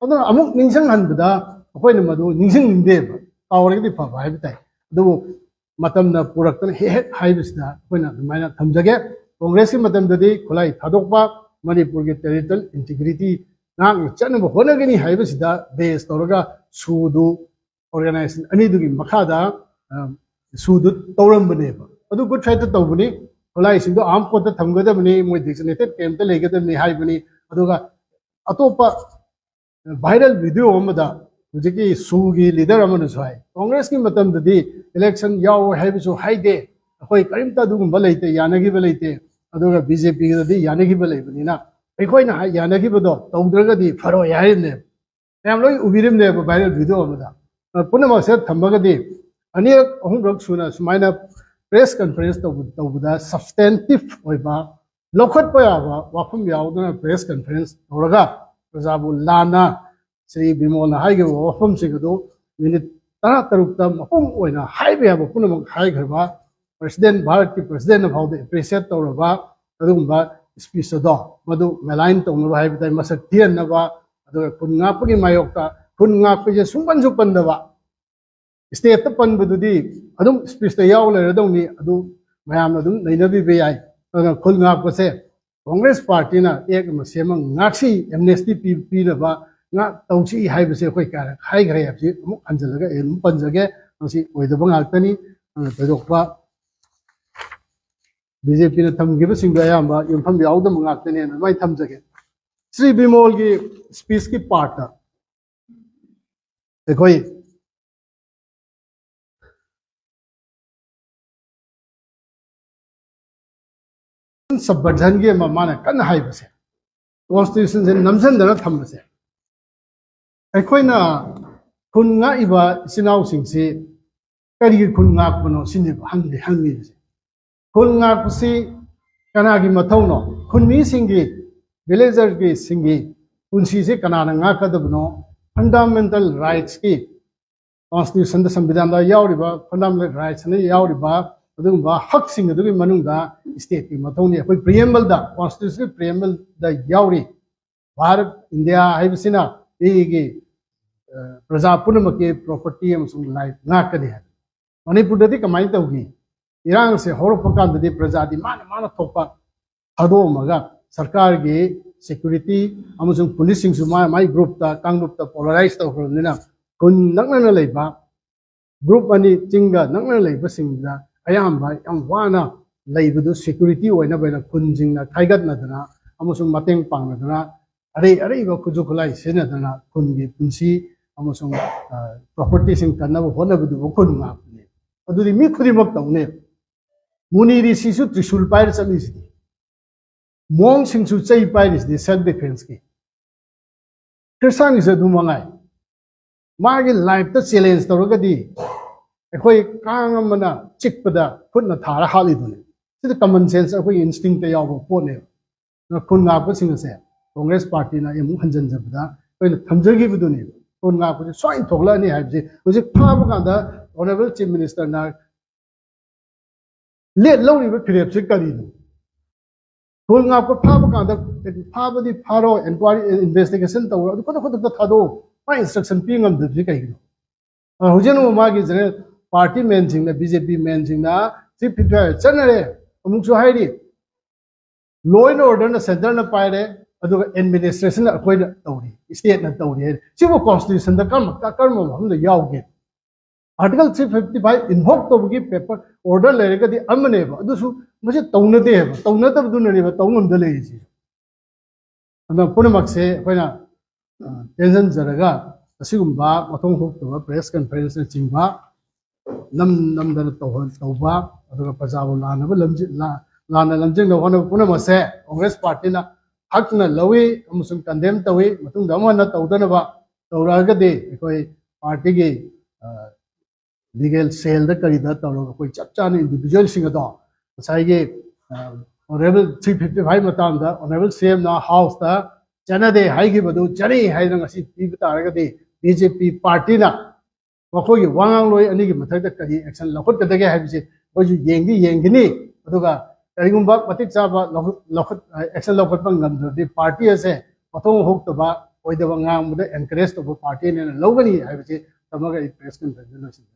ꯑꯗꯨꯅ ꯑꯃꯨꯛ ꯅꯤꯡꯁꯤꯡꯍꯟꯕꯗ ꯑꯩꯈꯣꯏꯅ ꯃꯗꯨ ꯅꯤꯡꯁꯤꯡꯅꯤꯡꯗꯦꯕ, ꯀꯥꯎꯔꯒꯗꯤ ꯐꯕ ꯍꯥꯏꯕ ꯇꯥꯏ꯫ ꯑꯗꯨꯕꯨ ꯃꯇꯝꯅ ꯄꯨꯔꯛꯇꯅ ꯍꯦꯛ ꯍꯦꯛ ꯍꯥꯏꯕꯁꯤꯗ ꯑꯩꯈꯣꯏꯅ ꯑꯗꯨꯃꯥꯏꯅ ꯊꯝꯖꯒꯦ꯫ ꯀꯣꯡꯒ꯭ꯔꯦꯁꯀꯤ ꯃꯇꯝꯗꯗꯤ ꯈꯨꯠꯂꯥꯏ ꯊꯥꯗꯣꯛꯄ, ꯃꯅꯤꯄꯨꯔꯒꯤ ꯇꯦꯔꯤꯇꯣꯔꯤꯌꯦꯜ ꯏꯟꯇꯤꯒ꯭ꯔꯤꯇꯤ ꯉꯥꯛꯅ ꯆꯠꯅꯕ ꯍꯣꯠꯅꯒꯅꯤ ꯍꯥꯏꯕꯁꯤꯗ ꯕꯦꯁ ꯇꯧꯔꯒ ꯁꯨꯗꯨ ꯑꯣꯔꯒꯅꯥꯏꯖꯦꯁꯟ ꯑꯅꯤꯗꯨꯒꯤ ꯃꯈꯥꯗ, ꯑ, ꯁꯨꯗꯨ ꯇꯧꯔꯝꯕꯅꯦꯕ꯫ ꯑꯗꯨ ꯒꯨꯗ ꯐꯦꯠꯇ ꯇꯧꯕꯅꯤ, ꯈꯨꯠꯂꯥꯏꯁꯤꯡꯗꯣ ꯑꯥꯔꯝ ꯀꯣꯔꯠꯇ ꯊꯝꯒꯗꯕꯅꯤ, ꯃꯣꯏ ꯗꯤꯖꯤꯒꯅꯦꯇꯦꯗ ꯀꯦꯝꯞꯇ ꯂꯩꯒꯗꯕꯅꯤ ꯍꯥꯏꯕꯅꯤ꯫ ꯑꯗꯨꯒ ꯑꯇꯣꯞꯄ ꯚꯥꯏꯔꯦꯜ ꯚꯤꯗꯤꯑꯣ ꯑꯃꯗ ꯍꯧꯖꯤꯛꯀꯤ ꯁꯨꯒꯤ ꯂꯤꯗꯔ ꯑꯃꯅꯁꯨ ꯍꯥꯏ, ꯀꯣꯡꯒ꯭ꯔꯦꯁꯀꯤ ꯃꯇꯝꯗꯗꯤ ꯏꯂꯦꯛꯁꯟ ꯌꯥꯎꯔꯣꯏ ꯍꯥꯏꯕꯁꯨ ꯍꯥꯏꯗꯦ, ꯑꯩꯈꯣꯏ ꯀꯔꯤꯝꯇ ꯑꯗꯨꯒꯨꯝꯕ ꯂꯩꯇꯦ, ꯌꯥꯅꯈꯤꯕ ꯂꯩꯇꯦ, ꯑꯗꯨꯒ ꯕꯤ ꯖꯦ ꯄꯤꯒꯗꯤ ꯌꯥꯅꯈꯤꯕ ꯂꯩꯕꯅꯤꯅ ꯑꯩꯈꯣꯏꯅ ꯍꯥꯏ-, ꯌꯥꯅꯈꯤꯕꯗꯣ ꯇꯧꯗ꯭ꯔꯒꯗꯤ ꯐꯔꯣꯏ ꯍꯥꯏꯔꯤꯕꯅꯦꯕ꯫ ꯃꯌꯥꯝ ꯂꯣꯏ ꯎꯕꯤꯔꯤꯕꯅꯦꯕ viral video ꯑꯃꯗ꯫ ꯑ, ꯄꯨꯝꯅꯃꯛꯁꯦ ꯊꯝꯃꯒꯗꯤ ꯑꯅꯤꯔꯛ ꯑꯍꯨꯝꯔꯛ ꯁꯨꯅ ꯁꯨꯃꯥꯏꯅ press conference ꯇꯧꯕ-, ꯇꯧꯕꯗ substantive ꯑꯣꯏꯕ ꯂꯧꯈꯠꯄ ꯌꯥꯕ ꯋꯥꯐꯝ ꯌꯥꯎꯗꯅ press conference ꯇꯧꯔꯒ ꯄ꯭ꯔꯖꯥꯕꯨ ꯂꯥꯟꯅ ꯁ꯭ꯔꯤ ꯕꯤꯃꯣꯜꯅ ꯍꯥꯏꯈꯤꯕ ꯋꯥꯐꯝꯁꯤꯡ ꯑꯗꯨ ꯃꯤꯅꯤꯠ ꯇꯔꯥꯇꯔꯨꯛꯇ ꯃꯄꯨꯝ ꯑꯣꯏꯅ ꯍꯥꯏꯕ ꯌꯥꯕ ꯄꯨꯝꯅꯃꯛ ꯍꯥꯏꯈ꯭ꯔꯕ president, ꯚꯥꯔꯠꯀꯤ presidentꯅ ꯐꯥꯎꯗ appreciate ꯇꯧꯔꯕ ꯑꯗꯨꯒꯨꯝꯕ speech ꯑꯗꯣ ꯃꯗꯨ malign ꯇꯧꯅꯕ ꯍꯥꯏꯕ ꯇꯥꯏ, ꯃꯁꯛ ꯊꯤꯍꯟꯅꯕ, ꯑꯗꯨꯒ ꯈꯨꯟ ꯉꯥꯛꯄꯒꯤ ꯃꯥꯌꯣꯛꯇ ꯈꯨꯟ ꯉꯥꯛꯄꯁꯦ ꯁꯨꯡꯄꯟꯁꯨ ꯄꯟꯗꯕ, stateꯇ ꯄꯟꯕꯗꯨꯗꯤ ꯑꯗꯨꯝ speechꯇ ꯌꯥꯎ ꯂꯩꯔꯗꯧꯅꯤ, ꯑꯗꯨ ꯃꯌꯥꯝꯅ ꯑꯗꯨꯝ ꯅꯩꯅꯕꯤꯕ ꯌꯥꯏ꯫ ꯑꯗꯨꯅ ꯈꯨꯜ ꯉꯥꯛꯄꯁꯦ Congress partyꯅ act ꯑꯃ ꯁꯦꯝꯃ ꯉꯥꯛꯁꯤ, amnesty ꯄꯤ-, ꯄꯤꯅꯕ ꯉꯥꯛ ꯇꯧꯁꯤ ꯍꯥꯏꯕꯁꯦ ꯑꯩꯈꯣꯏ ꯀꯌꯥꯔꯛ ꯍꯥꯏꯈ꯭ꯔꯦ ꯍꯥꯏꯕꯁꯤ ꯑꯃꯨꯛ ꯍꯟꯖꯤꯜꯂꯒ ꯑꯩ ꯑꯗꯨꯝ ꯄꯟꯖꯒꯦ꯫ ꯃꯁꯤ ꯑꯣꯏꯗꯕ ꯉꯥꯛꯇꯅꯤ꯫ ꯑꯗꯨꯅ ꯊꯣꯏꯗꯣꯛꯄ ꯕꯤ ꯖꯦ ꯄꯤꯅ ꯊꯝꯈꯤꯕꯁꯤꯡꯗꯣ ꯑꯌꯥꯝꯕ ꯌꯨꯝꯐꯝ ꯌꯥꯎꯗꯕ ꯉꯥꯛꯇꯅꯦꯅ ꯑꯗꯨꯃꯥꯏꯅ ꯊꯝꯖꯒꯦ꯫ ꯁ꯭ꯔꯤ ꯕꯤꯃꯣꯜꯒꯤ speechꯀꯤ partꯇ ꯑꯩꯈꯣꯏ subversionꯒꯤ ꯑꯃ ꯃꯥꯅ ꯀꯟꯅ ꯍꯥꯏꯕꯁꯦ, constitutionꯁꯦ ꯅꯝꯁꯤꯟꯗꯅ ꯊꯝꯕꯁꯦ, ꯑꯩꯈꯣꯏꯅ ꯈꯨꯟ ꯉꯥꯛꯏꯕ ꯏꯆꯤꯟ ꯏꯅꯥꯎꯁꯤꯡꯁꯤ ꯀꯔꯤꯒꯤ ꯈꯨꯟ ꯉꯥꯛꯄꯅꯣ ꯁꯤꯅꯦꯕ ꯍꯪꯗꯤ ꯍꯪꯉꯤꯕꯁꯦ꯫ ꯈꯨꯟ ꯉꯥꯛꯄꯁꯤ ꯀꯅꯥꯒꯤ ꯃꯊꯧꯅꯣ? ꯈꯨꯟ ꯃꯤꯁꯤꯡꯒꯤ, villagerꯒꯤ ꯁꯤꯡꯒꯤ ꯄꯨꯟꯁꯤꯁꯦ ꯀꯅꯥꯅ ꯉꯥꯛꯀꯗꯕꯅꯣ? Fundamental rightsꯀꯤ constitutionꯗ, ꯁꯪꯕꯤꯙꯥꯟꯗ ꯌꯥꯎꯔꯤꯕ fundamental rightsꯅ ꯌꯥꯎꯔꯤꯕ ꯑꯗꯨꯒꯨꯝꯕ ꯍꯛꯁꯤꯡ ꯑꯗꯨꯒꯤ ꯃꯅꯨꯡꯗ stateꯀꯤ ꯃꯊꯧꯅꯤ꯫ ꯑꯩꯈꯣꯏ preambleꯗ, constitutionꯒꯤ preambleꯗ ꯌꯥꯎꯔꯤ꯫ ꯚꯥꯔꯠ, ꯏꯟꯗꯤꯌꯥ ꯍꯥꯏꯕꯁꯤꯅ ꯃꯤꯒꯤ, ꯑ, ꯄ꯭ꯔꯖꯥ ꯄꯨꯝꯅꯃꯛꯀꯤ property ꯑꯃꯁꯨꯡ life ꯉꯥꯛꯀꯅꯤ ꯍꯥꯏ꯫ ꯃꯅꯤꯄꯨꯔꯗꯗꯤ ꯀꯃꯥꯏꯅ ꯇꯧꯈꯤ? ꯏꯔꯥꯡꯁꯦ ꯍꯧꯔꯛꯄ ꯀꯥꯟꯗꯗꯤ ꯄ꯭ꯔꯖꯥꯗꯤ ꯃꯥꯅ ꯃꯥꯅ ꯊꯣꯛꯄ ꯊꯥꯗꯣꯛꯑꯝꯃꯒ ꯁꯔꯀꯥꯔꯒꯤ security ꯑꯃꯁꯨꯡ policeꯁꯤꯡꯁꯨ ꯃꯥ ꯃꯥꯒꯤ groupꯇ, ꯀꯥꯡꯂꯨꯞꯇ polarize ꯇꯧꯈ꯭ꯔꯕꯅꯤꯅ ꯈꯨꯟ ꯅꯛꯅꯅ ꯂꯩꯕ group ꯑꯅꯤ ꯆꯤꯡꯒ ꯅꯛꯅ ꯂꯩꯕꯁꯤꯡꯗ ꯑꯌꯥꯝꯕ ꯌꯥꯝ ꯋꯥꯅ ꯂꯩꯕꯗꯨ security ꯑꯣꯏꯅꯕ ꯍꯥꯏꯅ ꯈꯨꯟꯁꯤꯡꯅ ꯈꯥꯏꯒꯠꯅꯗꯅ ꯑꯃꯁꯨꯡ ꯃꯇꯦꯡ ꯄꯥꯡꯅꯗꯅ ꯑꯔꯩ ꯑꯔꯩꯕ ꯈꯨꯠꯁꯨ ꯈꯨꯠꯂꯥꯏ ꯁꯤꯖꯤꯟꯅꯗꯅ ꯈꯨꯟꯒꯤ ꯄꯨꯟꯁꯤ ꯑꯃꯁꯨꯡ ꯄ꯭ꯔꯣꯄꯔꯇꯤꯁꯤꯡ ꯀꯟꯅꯕ ꯍꯣꯠꯅꯕꯗꯨꯕꯨ ꯈꯨꯟ ꯉꯥꯛꯄꯅꯦ꯫ ꯑꯗꯨꯗꯤ ꯃꯤ ꯈꯨꯗꯤꯡꯃꯛ ꯇꯧꯅꯦ꯫ ꯃꯨꯅꯤ ꯔꯤꯁꯤꯁꯨ ꯇ꯭ꯔꯤꯁꯨꯜ ꯄꯥꯏꯔ ꯆꯠꯂꯤꯁꯤꯗꯤ, ꯃꯣꯡꯁꯤꯡꯁꯨ ꯆꯩ ꯄꯥꯏꯔꯤꯁꯤꯗꯤ ꯁꯦꯜꯐ ꯗꯤꯐꯦꯟꯁꯀꯤ꯫ ꯈ꯭ꯔꯤꯁꯇꯥꯟꯒꯤꯁꯨ ꯑꯗꯨ ꯃꯉꯥꯏ꯫ ꯃꯥꯒꯤ ꯂꯥꯏꯐꯇ ꯆꯦꯂꯦꯟꯖ ꯇꯧꯔꯒꯗꯤ, ꯑꯩꯈꯣꯏ ꯀꯥꯡ ꯑꯃꯅ ꯆꯤꯛꯄꯗ ꯈꯨꯠꯅ ꯊꯥꯔ ꯍꯥꯠꯂꯤꯗꯨꯅꯤ꯫ ꯁꯤꯗꯤ ꯀꯃꯟ ꯁꯦꯟꯁ, ꯑꯩꯈꯣꯏꯒꯤ ꯏꯟꯁꯇꯤꯡꯇ ꯌꯥꯎꯕ ꯄꯣꯠꯅꯦꯕ꯫ ꯑꯗꯨꯅ ꯈꯨꯟ ꯉꯥꯛꯄꯁꯤꯡ ꯑꯁꯦ ꯀꯣꯡꯒ꯭ꯔꯦꯁ ꯄꯥꯔꯇꯤꯅ ꯑꯩ ꯑꯃꯨꯛ ꯍꯟꯖꯤꯟꯖꯕꯗ ꯑꯩꯈꯣꯏꯅ ꯊꯝꯖꯈꯤꯕꯗꯨꯅꯦꯕ꯫ ꯈꯨꯟ ꯉꯥꯛꯄꯁꯦ ꯁꯣꯏꯅ ꯊꯣꯛꯂꯛꯑꯅꯤ ꯍꯥꯏꯕꯁꯦ ꯍꯧꯖꯤꯛ ꯐꯥꯕ ꯀꯥꯟꯗ ꯑꯣꯅꯔꯦꯕꯜ ꯆꯤꯐ ꯃꯤꯅꯤꯁꯇꯔꯅ ꯂꯦꯠ ꯂꯧꯔꯤꯕ ꯐꯤꯔꯦꯞꯁꯦ ꯀꯔꯤꯅꯣ? ꯈꯨꯟ ꯉꯥꯛꯄ ꯐꯥꯕ ꯀꯥꯟꯗ, ꯐꯥꯕꯗꯤ ꯐꯥꯔꯣ, ꯏꯟꯀ꯭ꯋꯥꯏꯔꯤ, ꯏꯟꯚꯦꯁꯇꯤꯒꯦꯁꯟ ꯇꯧꯔꯣ, ꯑꯗꯨ ꯈꯨꯗꯛ ꯈꯨꯗꯛꯇ ꯊꯥꯗꯣꯛꯑꯣ꯫ ꯃꯥ ꯏꯟꯁꯇ꯭ꯔꯛꯁꯟ ꯄꯤ ꯉꯝꯗꯕꯁꯤ ꯀꯩꯒꯤꯅꯣ? ꯑ, ꯍꯧꯖꯤꯛ ꯑꯃꯨꯛ ꯃꯥꯒꯤ ꯖꯦꯅꯔꯦꯜ ꯄꯥꯔꯇꯤ ꯃꯦꯟꯁꯤꯡꯅ, ꯕꯤ ꯖꯦ ꯄꯤ ꯃꯦꯟꯁꯤꯡꯅ ꯁꯤ ꯐꯤꯐꯇꯤ ꯐꯥꯏꯚ ꯆꯠꯅꯔꯦ, ꯑꯃꯨꯛꯁꯨ ꯍꯥꯏꯔꯤ, ꯂꯣ ꯑꯦꯟ ꯑꯣꯔꯗꯔꯅ ꯁꯦꯟꯇꯔꯅ ꯄꯥꯏꯔꯦ, ꯑꯗꯨꯒ ꯑꯦꯗꯃꯤꯅꯤꯁꯇ꯭ꯔꯦꯁꯟꯅ ꯑꯩꯈꯣꯏꯅ ꯇꯧꯔꯤ, ꯏꯁꯇꯦꯠꯅ ꯇꯧꯔꯤ ꯍꯥꯏꯔꯦ꯫ ꯁꯤꯕꯨ ꯀꯣꯟꯁꯇꯤꯇ꯭ꯌꯨꯁꯟꯗ ꯀꯔꯝꯕ, ꯀꯔꯝꯕ ꯃꯐꯝꯗ ꯌꯥꯎꯒꯦ? ꯑꯥꯔꯇꯤꯀꯜ ꯊ꯭ꯔꯤ ꯐꯤꯐꯇꯤ ꯐꯥꯏꯚ ꯏꯟꯚꯣꯛ ꯇꯧꯕꯒꯤ ꯄꯦꯄꯔ ꯑꯣꯔꯗꯔ ꯂꯩꯔꯒꯗꯤ ꯑꯃꯅꯦꯕ, ꯑꯗꯨꯁꯨ ꯃꯁꯤ ꯇꯧꯅꯗꯦ ꯍꯥꯏꯕ, ꯇꯧꯅꯗꯕꯗꯨꯅꯅꯦꯕ ꯇꯧ ꯉꯝꯗ ꯂꯩꯔꯤꯁꯤ꯫ ꯑꯗꯨꯅ ꯄꯨꯝꯅꯃꯛꯁꯦ ꯑꯩꯈꯣꯏꯅ, ꯑ, ꯇꯦꯟꯁꯤꯟꯖꯔꯒ ꯑꯁꯤꯒꯨꯝꯕ ꯃꯊꯣꯡ ꯍꯨꯛꯇꯕ ꯄ꯭ꯔꯦꯁ ꯀꯟꯐꯔꯦꯟꯁꯅꯆꯤꯡꯕ ꯅꯝ ꯅꯝꯗꯅ ꯇꯧꯍꯟ-, ꯇꯧꯕ, ꯑꯗꯨꯒ ꯄ꯭ꯔꯖꯥꯕꯨ ꯂꯥꯟꯅꯕ ꯂꯝꯖꯤ-, ꯂꯥ-, ꯂꯥꯟꯅ ꯂꯝꯖꯤꯡꯅꯕ ꯍꯣꯠꯅꯕ ꯄꯨꯝꯅꯃꯛꯁꯦ ꯀꯣꯡꯒ꯭ꯔꯦꯁ ꯄꯥꯔꯇꯤꯅ ꯍꯛꯅ ꯂꯧꯏ ꯑꯃꯁꯨꯡ ꯀꯟꯗꯦꯝ ꯇꯧꯏ꯫ ꯃꯇꯨꯡꯗ ꯑꯃꯨꯛ ꯍꯟꯅ ꯇꯧꯗꯅꯕ ꯇꯧꯔꯛꯑꯒꯗꯤ ꯑꯩꯈꯣꯏ ꯄꯥꯔꯇꯤꯒꯤ, ꯑ, ꯂꯤꯒꯦꯜ ꯁꯦꯜꯗ ꯀꯔꯤꯗ ꯇꯧꯔꯒ ꯑꯩꯈꯣꯏ ꯆꯞ ꯆꯥꯅ ꯏꯟꯗꯤꯚꯤꯖꯨꯋꯦꯜꯁꯤꯡ ꯑꯗꯣ ꯉꯁꯥꯏꯒꯤ, ꯑ, ꯑꯣꯅꯔꯦꯕꯜ ꯊ꯭ꯔꯤ ꯐꯤꯐꯇꯤ ꯐꯥꯏꯚ ꯃꯇꯥꯡꯗ ꯑꯣꯅꯔꯦꯕꯜ ꯁꯤ ꯑꯦꯝꯅ ꯍꯥꯎꯁꯇ ꯆꯠꯅꯗꯦ ꯍꯥꯏꯈꯤꯕꯗꯨ ꯆꯠꯅꯩ ꯍꯥꯏꯗꯅ ꯉꯁꯤ ꯄꯤꯕ ꯇꯥꯔꯒꯗꯤ ꯕꯤ ꯖꯦ ꯄꯤ ꯄꯥꯔꯇꯤꯅ ꯃꯈꯣꯏꯒꯤ ꯋꯥꯉꯥꯡꯂꯣꯏ ꯑꯅꯤꯒꯤ ꯃꯊꯛꯇ ꯀꯔꯤ ꯑꯦꯛꯁꯟ ꯂꯧꯈꯠꯀꯗꯒꯦ ꯍꯥꯏꯕꯁꯤ ꯑꯩꯈꯣꯏꯁꯨ ꯌꯦꯡꯗꯤ ꯌꯦꯡꯒꯅꯤ꯫ ꯑꯗꯨꯒ ꯀꯔꯤꯒꯨꯝꯕ ꯃꯇꯤꯛ ꯆꯥꯕ ꯂꯧꯈꯠ-, ꯂꯧꯈꯠ-, ꯑꯦꯛꯁꯟ ꯂꯧꯈꯠꯄ ꯉꯝꯗ꯭ꯔꯗꯤ ꯄꯥꯔꯇꯤ ꯑꯁꯦ ꯃꯊꯣꯡ ꯍꯨꯛꯇꯕ, ꯑꯣꯏꯗꯕ ꯉꯥꯡꯕꯗ ꯑꯦꯟꯀꯔꯦꯖ ꯇꯧꯕ ꯄꯥꯔꯇꯤꯅꯦꯅ ꯂꯧꯒꯅꯤ ꯍꯥꯏꯕꯁꯤ ꯇꯝꯃꯒ ꯑꯩ ꯄ꯭ꯔꯦꯁ ꯀꯟꯐꯔꯦꯟꯁ ꯂꯣꯏꯁꯤꯟꯖꯔꯦ꯫